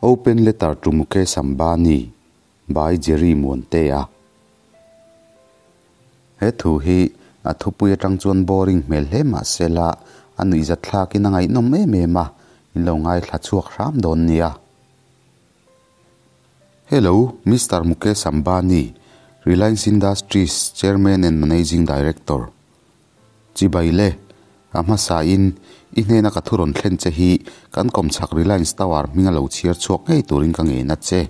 Open letter to Mukesh Ambani by Jerry Muantea. He thu hi a thupui atang chuan boring hmel hle mah sela a nuihzat thlakin a ngaihnawm em em a, in lo ngaithla chhuak hram dawn nia. Hello, Mister Mukesh Ambani, Reliance Industries Chairman and Managing Director. Chibai le, a hmasa in i hnena ka thu rawn thlen che hi kan kawmchhak Reliance Tower hminga lo chhiar chhuak ngei turin ka ngen a che.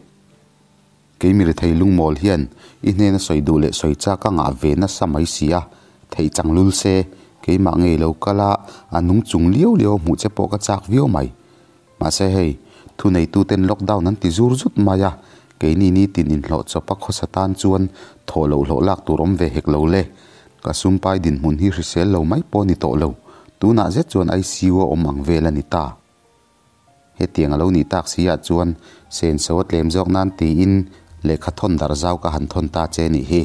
Kei mi rethei lungmawl hian i hnena sawi duh leh sawi chak a ngah ve nasa mai si a, theih chang lul se, keimah ngei lo kal a, a nung chung liau liau a hmuh che pawh ka chak viau mai. Mahse hei, thuneituten lockdown an ti zur zut mai a, keini nitin inhlawh chawp a khawsa tan chuan thawh loh hlawh lak tur awm ve hek lo le. Ka sumpai dinhmun hi hrisel lo mai pawh a ni tawh lo, tunah zet chuan ICU a awm ang vel a ni ta. Hetiang a lo nih tak si ah chuan senso a tlem zawk nan tiin lehkha thawn darh zau ka han thawn ta che nih hi.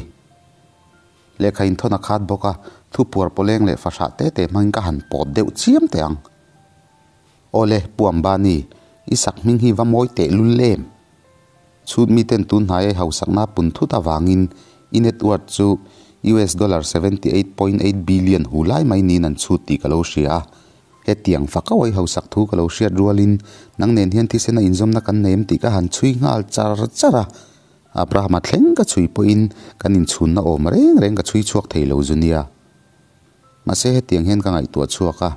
Lehkha in thawn a khat bawk a, thupuar pawleng leh fahrah te te hmangin ka han pawt deuh chiam teh ang. Awle, Pu Ambani, i sak hming hi va mawi teh lul em? Chhut miten tun hnai ei hausakna pun thut avangin i net worth chu US dollar 78.8 billion hu lai mai niin an chhut tih ka lo hria a. Hetiang fak auh ei hausak thu ka lo hriat rualin nang nen hian thisena inzawmna kan nei em tih ka han chhui nghal char char a. Abraham-a thleng ka chhui pawhin kan inchhunna awm reng reng ka chhui chhuak thei lo zu nia. Mahse hetiang hian ka ngaihtuah chhuak a,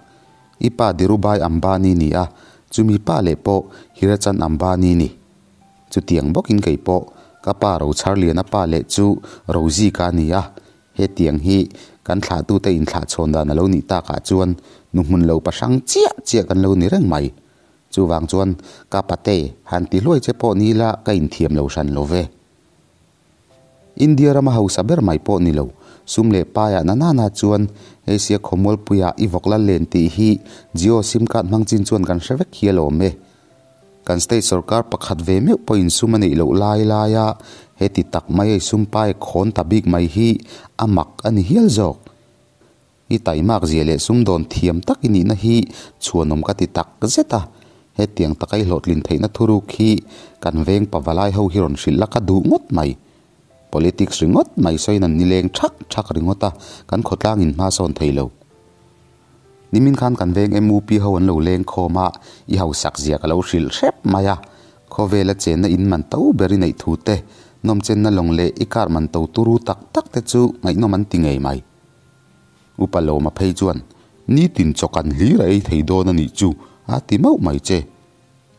i pa Dhirubhai Ambani ni a, chumi pa leh pawh Hirachand Ambani ni. Chutiang bawkin kei pawh ka pa Rocharliana pa leh chu Rozika a ni a, hetiang hi kan thlahtute inthlahchhawn dan a lo nih takah chuan nu hmun lo pahrang chiah chiah kan lo ni reng mai. Chuvang chuan ka pate han ti hluai che pawh ni ila ka inthiam lo hran lo ve. India rama hausa ber mai pawh ni lo, sum leh paiah na nana chuan Asia khawmualpuiah i vawk lal len tih hi Jio sim card hmang chin chuan kan hre vek hi alawm e. Kan state sorkar pakhat ve meuh pawhin sum a neih loh lai laia heti tak mai ei sum pai khawn ta bik mai hi a mak a ni hial zawk. I taimak zia leh sumdawn thiam tak i nihna hi chhuanawm ka ti tak zet a, hetiang taka i hlawhtlin theihna thuruk hi kan veng pavalai ho hi rawn hrilh la ka duh ngawt mai. Politics ringawt mai sawiin an nileng thak thak ringawt a, kan khawtlang in hma sawn thei lo. Nimin khan kan veng MUP ho an lo leng khawm a, i hausak zia ka lo hrilh hrep mai a, khawvela chenna in man to ber i neih thu te, nawmchenna lawng leh i car man to turu tak tak te chu ngaihnawm an ti ngei mai. Upa Lawma phei chuan, Nitin chaw kan hlir a ei thei dawn a nih chu, a ti mauh mai che.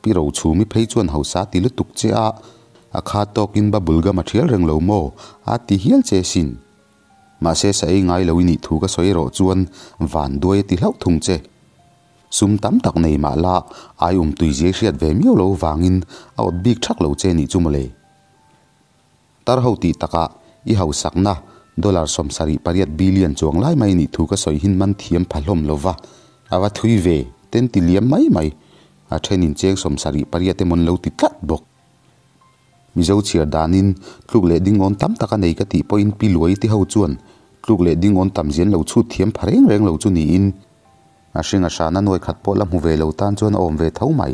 Pi Rochhumi phei chuan hausa ti lutuk che a, a kha tawkin bubble gum a thial reng lo maw, a ti hial che sin. Mahse sa ei ngai lo i nih thu ka sawi erawh chuan van duai a ti hlauh thung che. Sum tam tak nei mah la, ai um tui zia i hriat ve miau lo vangin a awt bik thak lo che nih chu mawle. Tar ho tih takah i hausakna dollar 78 billion chuang lai mai nih thu ka sawi hin man thiam pha hlawm lo va, a va thui ve ten ti liam mai mai, a thenin cheng 78 emaw an lo ti tlat bawk. Mizo chhiar danin tluk leh dingawn tam tak a nei ka tih pawhin Pi Luai ti ho chuan tluk leh dingawn tam zian lo chhut thiam pha reng reng lo chu niin a hring a hrana nuai khat pawh la hmu ve lo tan chuan a awm ve tho mai.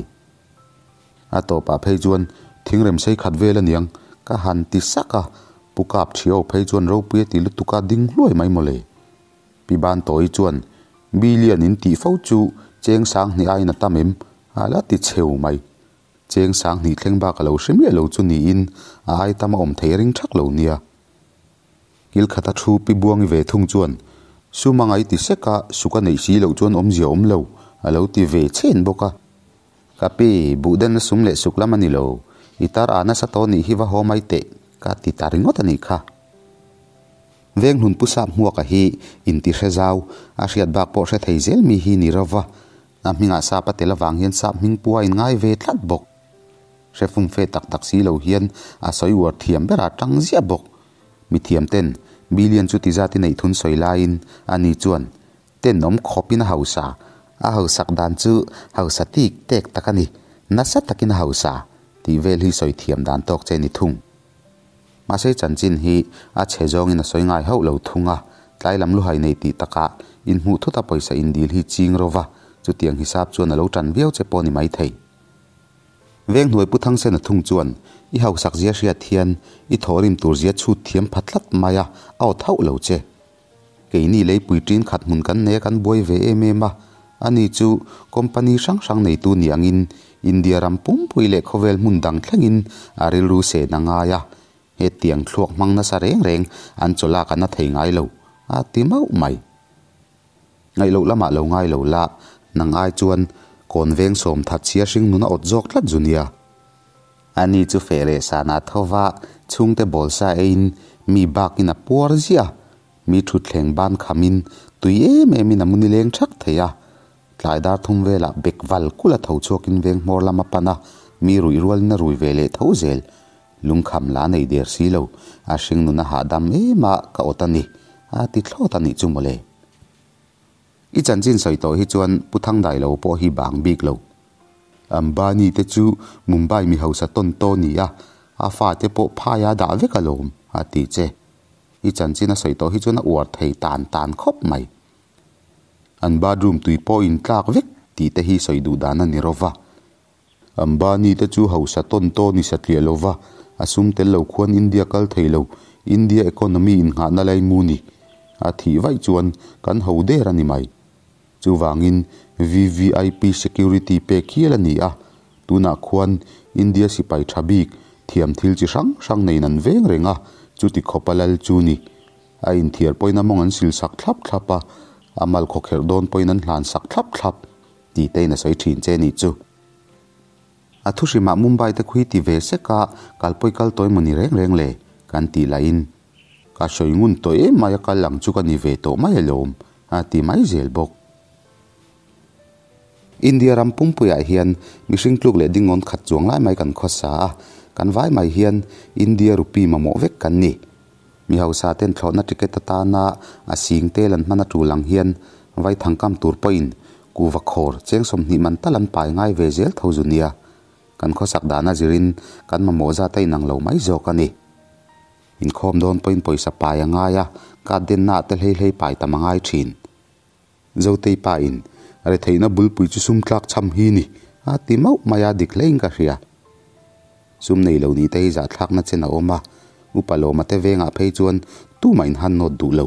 A tawpah phei chuan thingrem sei khat vel aniang ka han ti sak a, Pu Kap Thiau phei chuan ropui a ti lutuk a ding hluai mai mawle. Pi Ban Tawi chuan Billion in tih fo chu cheng sang hnih aiin a tam em? A la ti cheu mai. Cheng sang hnih thleng bak a lo hre miah lo chu niin a ai tam a awm thei ring thak lo nia. Kil khata thu Pi Buangi ve thung chuan Sum a ngai ti sek a, suk a neih si loh chuan awmzia awm lo a lo ti ve chhen bawk a. Ka pi, buh denna sum leh suk lam a ni lo. I tar a nasa tawh nih hi va haw mai teh, ka ti ta ringawt a nih kha. Veng hlun pu sap hmuaka hi inti hre zau, a hriat bak pawh hre thei zel mi hi ni ro va. A hmingah sap a tel avang hian sap hming pua in ngai ve tlat bawk. Hre fum fe tak tak si lo hian a sawi uar thiam berah tang ziah bawk. Mithiam ten billion chu ti zat i neih thun sawi laiin ani chuan Tenawm khawpin a hausa. A hausak dan chu hausa tik tek tak a ni. Nasa takin a hausa tih vel hi sawi thiam dan tawk che ni thung. Mahse chanchin hi a chhe zawngin a sawi ngai hauh lo thung a, tlai lam luhai nei tih takah inhmuh thut a pawisa indil hi ching ro va, chutiang hisap chuan a lo tan viau che pawh ni mai thei. Venghnuai Pu Thangsena thung chuan i hausak zia hriat hian i thawhrim tur zia chhut thiam pha tlat mai a, a awt hauh lo che. Keini leipui ṭin khat hmun kan nei a kan buai ve em em a, ani chu company hrang hrang neitu ni angin India ram pumpui leh khawvel hmun dang thlengin a rilru sen a ngai a, hetiang thluak hmang nasa reng reng an chawlak a na thei ngai lo, a ti mauh mai. Ngaih loh lamah lo ngai lo la, nang ai chuan kawn veng sawm that chhia hring nun a awt zawk tlat zu nia. Ani chu feh leh sana tho va, chhungte bawl sa eiin mi bakin a puar ziah a, mi thutthleng ban khamin tui em emin a muni leng thak thei a. Tlai dar thum velah bek val kula tho chhuakin veng hmawr lam a pan a, mi ruih rualin a rui ve leh tho zel. Lungkham la nei der si lo, a hring nun a hahdam em a, ka awt a ni, a ti thlawt a nih chu mawle. I chanchin sawi tawh hi chuan Pu Thangdai lo pawh hi bang bik lo. Ambani te chu Mumbai mi hausa tawn taw ni a, a fate pawh phaia dah vek alawm, a ti che. I chanchin a sawi tawh hi chuan a uar thei tan tan khawp mai. An bathroom tui pawh in tlak vek tih te hi sawi duh dan a ni rawva. Ambani te chu hausa tawn tawn i satliah lova, a sum tel lo khuan India kal thei lo, India economy innghahna laimu ni. A thih vaih chuan kan ho der a ni mai. Chuvangin VVIP security pek hial a ni a, tunah khuan India sipai tha bik thiam thil chi hrang hrang neiin an veng reng a, chuti khawpa lal chu ni. A inthiar pawhin a mawng an sil sak thlap thlap a, a mal khawkherh dawn pawhin an hlan sak thlap thlap. Tih te in a sawi thin che nih chu. A thu hrimah Mumbai te khui ti ve sek a, kalpawi kal tawi maw ni reng reng le? Kan tih lahin, Ka sawi ngun tawh em mai a kal ang chu ka ni ve tawh mai alawm, a ti mai zel bawk. India ram pumpuiah hian mihring tluk leh dingawn khat chuang lai mai kan khawsa a, kan vai mai hian India rupee mamawh vek kan ni. Mi hausa ten thlawhna ticket atana a sing tel an hman a tul ang hian vai thangkam tur pawhin kuva khawr cheng 20 man tal an pai ngai ve zel tho zu nia. Kan khawsak dana zirin kan mamawh zat a inang lo mai zawk a ni. Inkhawm dawn pawhin pawisa pai a ngai a, card denna ah te hlei hlei pai tam a ngai thin. Zotei pa in, Retheihna bulpui chu sum tlak chham hi ni, a ti mauh mai a, dik hlein ka hria. Sum nei lo nih te hi zahthlakna chen a awm a, upa lawma te vengah phei chuan tumah in han nawt duh lo.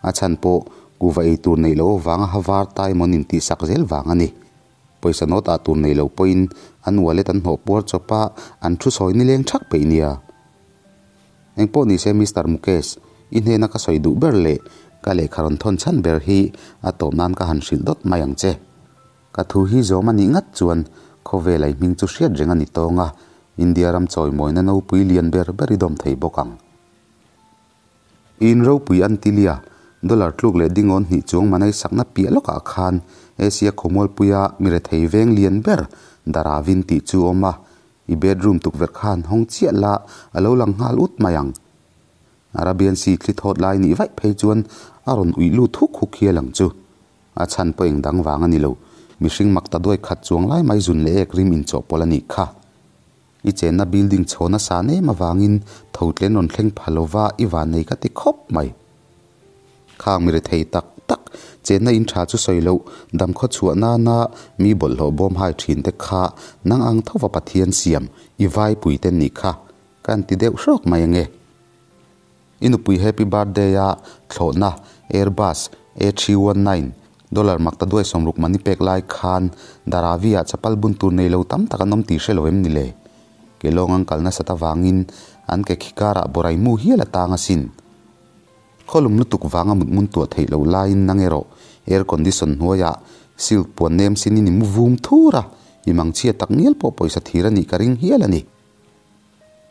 A chhan pawh kuva ei tur neih loh avanga ha var tai mawn intihsak zel vang a ni. Pawisa nawt ah tur nei lo pawhin an wallet an hnawh puar chawp a, an thu sawi nileng thak peih nia. Engpawh ni se Mister Mukesh, i hnena ka sawi duh ber leh ka lehkha rawn thawn chhan ber hi a tawp nan ka han hrilh dawt mai ang che. Ka thu hi zawm a nih ngat chuan khawvel ai hming chu hriat reng a ni tawng a, India ram chawimawina nopui lian ber ber i dawm thei bawk ang. I inropui Antilia, dollar tluk leh dingawn hnih chuang manai sakna piah lawkah khan Asia khawmualpuia mi rethei veng lian ber Dharavin tih chu a awm a, I bedroom tukverh khan hawng chiah la a lo lang nghal ut mai ang. Arabian Sea thli thawt lai nih vaih phei chuan a rawn uih lut huk huk hial ang chu. A chhan pawh eng dang vang a ni lo. Mihring mak ta duai khat chuang lai mai zun leh ek rim inchawhpawlh a nih kha. I chenna building chhawn a san em avangin tho tlen rawn thleng pha lova i van nei ka ti khawp mai. Khang mi rethei tak tak, chenna in tha chu sawi loh, dam khaw chhuah nana mi bawlhhlawh bawm hai thin te kha nang ang thova Pathian siam i vaipui te nih kha ka an ti deuh hrawk mai ange. I nupui happy birthday a thlawhna Airbus A319 dollar mak ta duai 60 mani pek lai khan Dharavi ah chapal bun tur nei lo tam tak an awm tih hre lo em ni le? Ke lawng an kal nasat avangin an ke khi karah borai mu hial a tang asin. Khawlum lutuk vanga mut mun tuah theih loh laiin nang erawh air condition hnuaiah silk puan nem sinin i mu vum thur a, i mangchhia tak ngial pawh pawisa thir a nih ka ring hial a ni.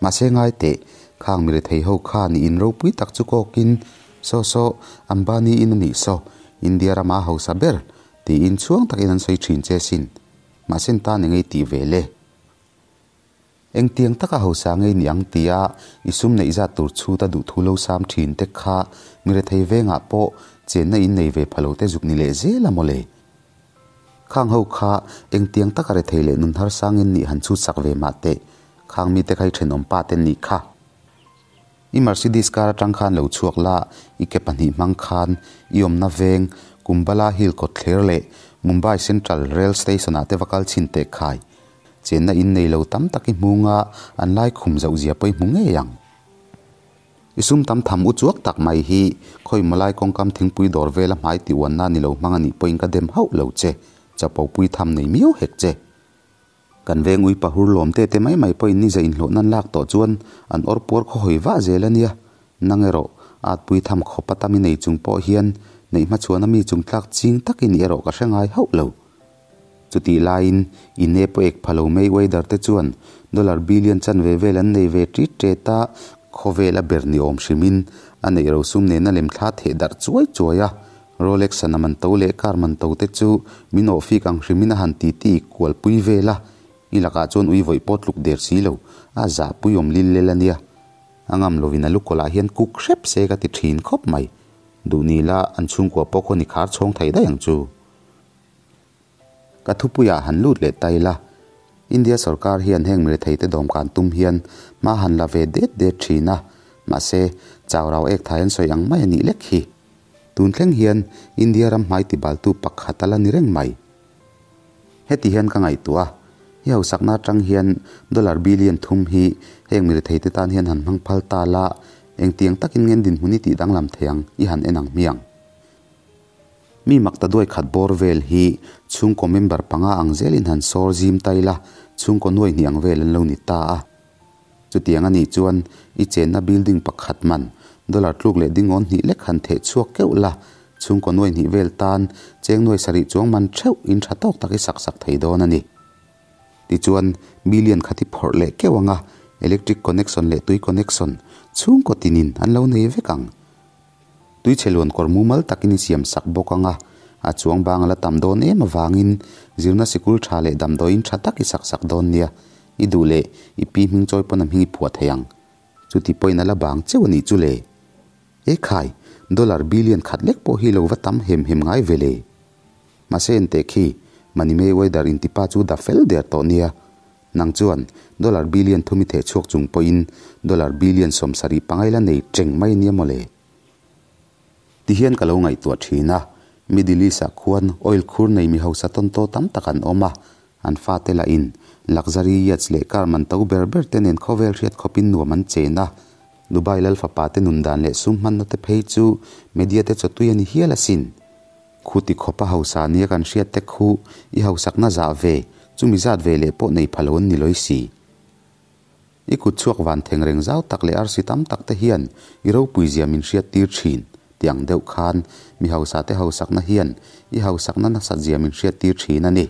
Mahse ngai teh, khang mi rethei ho khan i in ropui tak chu kawkin, Saw saw, Ambani in a nih saw, India rama hausa ber, tiin chhuang takin an sawi thin che sin. Mahse an tan engei tih ve le? Engtiang taka hausa ngei ni ang tia i sum neih zat tur chhut a duhthu lo sam thin te kha mi rethei vengah pawh chenna in nei ve pha lo te zuk ni leh zel a maw le? Khang ho kha engtiang taka rethei leh nun harsa ngen nih han chhut sak ve mah teh, khang mite kha i thenawm pa te nih kha. I Mercedes car atang khan lo chhuak la, i ke pahnih hmang khan i awmna veng Kumbala Hill kawtthler leh Mumbai Central Rail Station ah te va kal chhin teh khai. Chenna in nei lo tam tak i hmu nga, an lai khum zauh zia pawh i hmu ngei ang. I sum tam tham u chuak tak mai hi khawi mawlai kawngkam thingpui dawr vela hmai ti uanna ni lo hmang a nih pawhin ka dem hauh lo che, chapo pui tham nei miau hek che. Kan veng ui pahur lawm te te mai mai pawhin ni za inhlawh nan lak tawh chuan an awr puar khaw hawi vah zel a nia. Nang erawh at pui tham khawp a tam i nei chung pawh hian neih hmachhuana mi chung tlak ching tak i nih erawh ka hre ngai hauh lo. Chutih laiin i ne pawh ek pha lo Mayweather te chuan dollar billion chanve vel an nei ve ṭit ṭet a, khawvel a ber ni awm hrimin a neih rosum nena lem thla theh darh chuai chuai a, Rolex sana man to leh car man to te chu min awhfik ang hrimin a han titi kualpui vel a, i lakah chuan ui vawih pawh tluk der si lo, a zahpui awm lil lel a nia. A ngam lovin a lukawlah hian kuk hrep se ka ti ṭhin khawp mai. Duh ni la an chhungkua pawh khaw ni khar chhawng thei daih ang chu. Ka thupuiah han lut leh ta ila, India sorkar hian heng miretheite dawmkan tum hian hma han la ve det det thin a, mahse, chau rau ek thai an sawi ang mai a nih lek hi. Tun thleng hian India ram hmai tibaltu pakhat a la ni reng mai. Heti hian ka ngaihtuah a, i hausakna atang hian dollar billion thum hi heng miretheite tan hian han hmang phal ta la, engtiang takin ngen dinhmun i tih danglam thei ang i han en ang hmiang. Mi makta duai khat bawr vel hi chhungkaw member panga ang zelin han sawr zim ta ila, chhungkaw nuai hnih ang vel an lo ni ta a. Chutiang a nih chuan i chenna building pakhat man dollar tluk leh dingawn hnih lek han theh chhuak keuh la, chhungkaw nuai hnih vel tan cheng nuai sarih chuang man theuh in tha tawk tak i sak sak thei dawn a ni. Tichuan million khat i phawrh leh keuh ang a, electric connection leh tui connection chhungkaw tinin an lo nei vek ang. Tuichhe luan kawr mumal takin i siam sak bawk ang a, a chuang bang a la tam dawn em avangin zirna sikul tha leh damdawiin tha tak i sak sak dawn nia, i duh leh i pi hming chawi pawn a hming i phuah thei ang. Chuti pawhin a la bang cheu a nih chu le. E khai, dollar billion khat lek pawh hi lo va tam hem hem ngai ve le. Mahse enteh khi, Money Mayweather intipa chu da fel der tawh nia. Nang chuan dollar billion thum i theh chhuak chung pawhin dollar billion 70 pangai la nei teng mai ania maw le? Ti hian ka lo ngaihtuah thin a, Middle East ah khuan oil khur nei mi hausa tawn taw tam tak an awm a, an fate lah in luxury yachts leh car man to ber ber te nen khawvel hriat khawpin nuam an chen a, Dubai lalfapa te nun dan leh sum hmanna te phei chu media te chawtui a ni hial asin. Khuti khawpa hausa nia kan hriat te khu i hausakna zah ve, chumi zat ve leh pawh nei pha lo an ni lawi si. I kut chhuak van theng reng zau tak leh arsi tam tak te hian i ropui zia min hriat tir thin, ti ang deuh khan mi hausa te hausakna hian i hausakna nasat zia min hriat tir thin a ni.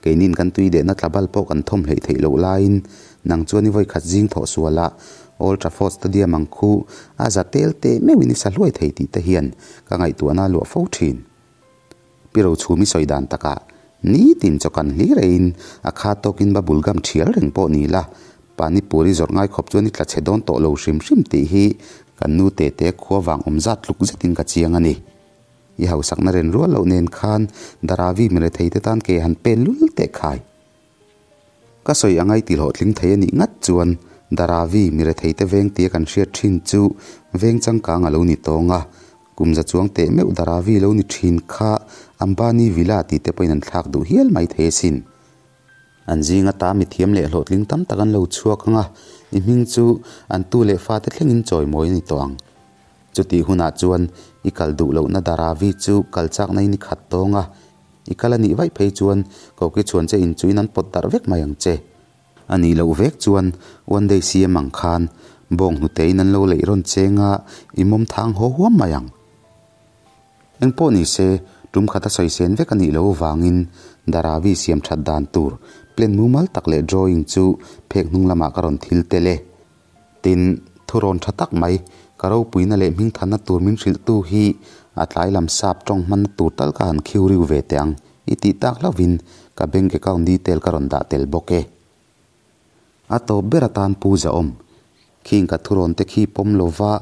Keinin kan tui dehna tlabal pawh kan thawm hleih theih loh laiin nang chuan i vawikhat zing thawh sualah Old Trafford Stadium ang khu a za tel teh meuhin i sa hluai thei tih te hian ka ngaihtuahna a luah fo thin. Pi Rochhumi sawi dan takah nitin chaw kan hlir eiin a kha tawkin bubble gum thial reng pawh ni la, panipuri zawrh ngai khawp chuan i tla chhe dawn tawh lo hrim hrim tih hi kan nu tete khua vang awm zat tluk zetin ka chiang a ni. I hausakna ren rual loh nen khan Dharavi mirethei te tan ke han pen lul teh khai. Ka sawi angai ti hlawhtling thei a nih ngat chuan Dharavi mirethei te veng tia kan hriat thin chu veng changkang a lo ni tawng a, kum za chuang teh meuh Dharavi lo ni thin kha Ambani Villa tih te pawhin an thlak duh hial mai thei asin. An zing ata mithiam leh hlawhtling tam tak an lo chhuak ang a, i hming chu an tu leh fate thlengin chawimawi a ni tawh ang. Chutih hunah chuan i kal duh lohna Dharavi chu kal chakna in i khat tawng a, i kal a nih vaih phei chuan koki chhuan che inchuin an pawt darh vek mai ang che. A nih loh vek chuan one day CM ang khan bawng hnutein an lo leih rawn cheng a, i mawm thang haw huam mai ang. Engpawh ni se, tum khat a sawi sen vek a nih loh vangin Dharavi siam that dan tur plan mumal tak leh drawing chu phek hnung lamah ka rawn thil tel e. Tin, thurawn tha tak mai, ka ropuina leh hmingthanna tur min hrilhtu hi a tlai lam sap tawng hmanna tur tal ka han khiu riu ve teh ang i tih tak hlauhin ka bank account detail ka rawn dah tel bawk e. A tawp ber atan Pu Zahawm, khing ka thurawn te khi pawm lova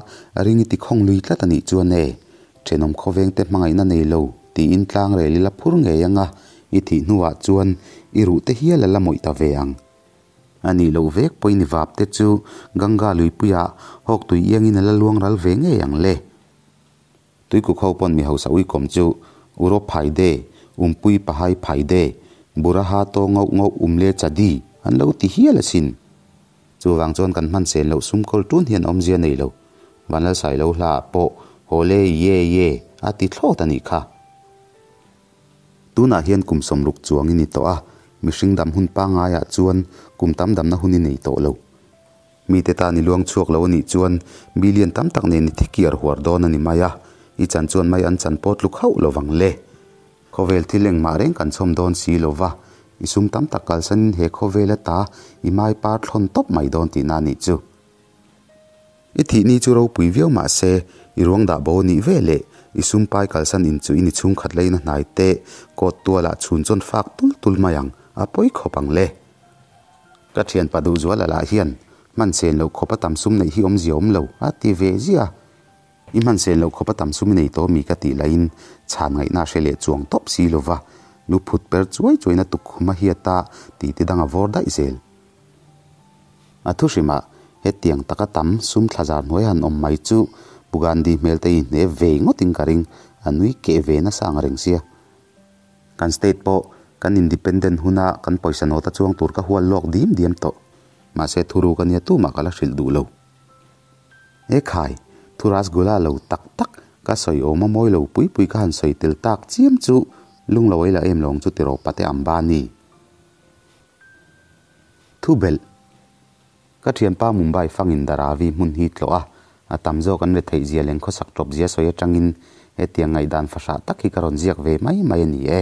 ring i ti khawng lui tlat a nih chuan e, thenawm khawveng te hmangaihna nei lo tiin tlang rel ila phur ngei anga i thih hnuah chuan i ruh te hial a la mawih ta ve ang. A nih loh vek pawhin i vap te chu Ganga luipuiah hawk tui iangin a la luang ral ve ngei ang le. Tuikuk ho pawn mi hausa uikawm chu Uro Phaide, Umpui Pahai Phaide, Buraha to ngauh ngauh umle chadi an lo ti hial asin. Chuvang chuan kan hman sen loh sum kawl tun hian awmzia nei lo. Vanlalsai lo hla ah pawh Hawle ye ye a ti thlawt a nih kha. Tunah hian kum 60 chuang i ni tawh a, mihring dam hun pangaiah chuan kum tam damna hun i nei tawh lo. Mite tan i luang chhuak lo a nih chuan million tam tak nen i thi kiar huar dawn a ni mai a, i chan chuan mai an chan pawh tluk hauh lo vang le. Khawvel thil engmah reng kan chhawm dawn si lo va, i sum tam tak kalsanin he khawvel ata i mai par thlawn tawp mai dawn tihna a nih chu. I thihni chu ropui viau mah se, i ruang dah bo a nih ve leh i sum pai kalsan in chu i ni chhungkhat leina hnai te kawt tualah chhun chuan fak tul tul mai ang, a pawi khawp ang le. Ka thianpa duhzuala lah hian hman sen loh khawpa tam sum neih hi awmzia awm lo a ti ve ziah a. I hman sen loh khawpa tam sum i nei tawh mi ka tih lahin chhan ngaihna a hre leh chuang tawp si lo va, lu phut per chuai chuain a tukkhum a hiat a tih ti dang a vawr daih zel. A thu hrimah hetiang taka tam sum thla zar hnuai han awm mai chu Pu Gandhi hmel te hi hne ve ngawtin ka ring, a nui keh ve nasa ang reng sia. Kan state pawh kan independent huna kan pawisa nawta chuang tur ka hual lawk dim diam tawh. Mahse thuruk a nia tumah ka la hrilh duh lo. He khai, thu rasgula lo tak tak ka sawi awm a mawi lo pui pui ka han sawi tel tak chiam chu lung lo ei la em lawng chu ti rawh pate Ambani. Thu belh. Ka thianpa Mumbai fangin Dharavi hmun hi tlawh a, a tam zawk an retheih zia leh khawsak tawp zia sawi atangin hetiang ngaihdan fahrah tak hi ka rawn ziak ve mai mai a ni e.